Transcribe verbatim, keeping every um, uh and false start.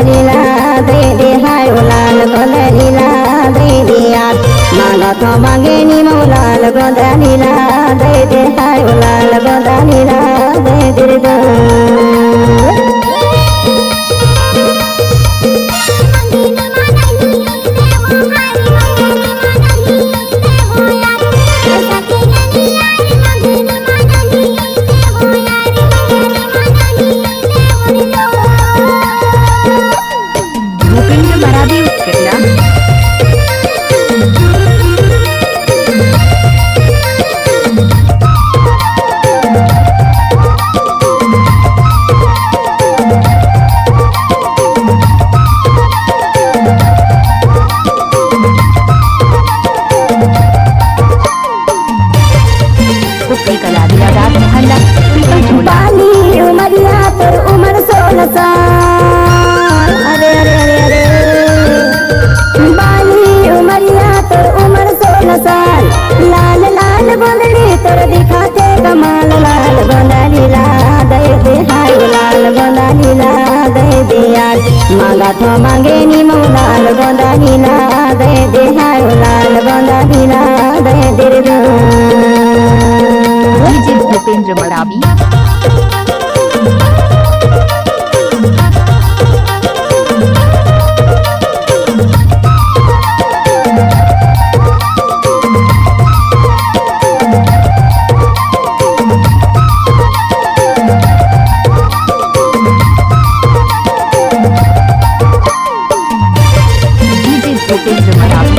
लीला दे दे हाय ओ लाल गोंदा लीला दे दे यार। मांगत हंव मांगेनी मऊ लाल गोंदा लीला दे दे हाय ओ लाल गोंदा लीला दे दे रे दो। भूपेंद्र मरावी उत्कला। कुकरी कला दिलादार मोहल्ला, कुकरी टोला। बाली उमरिया तोर उमर सोलह साल। अरे, अरे, अरे, अरे। बाली उमरिया तोर उमर सोलह साल। लाल, लाल गोंदली तोर दिखाथे कमाल। लाल गोंदली ला दे दे हाय, लाल गोंदली ला दे दे यार। मांगत हंव मांगेनी मऊ लाल गोंदली ला दे दे हाय, लाल गोंदली ला दे दे रे दो। डीजे भूपेंद्र मरावी। डीजे भूपेंद्र मरावी।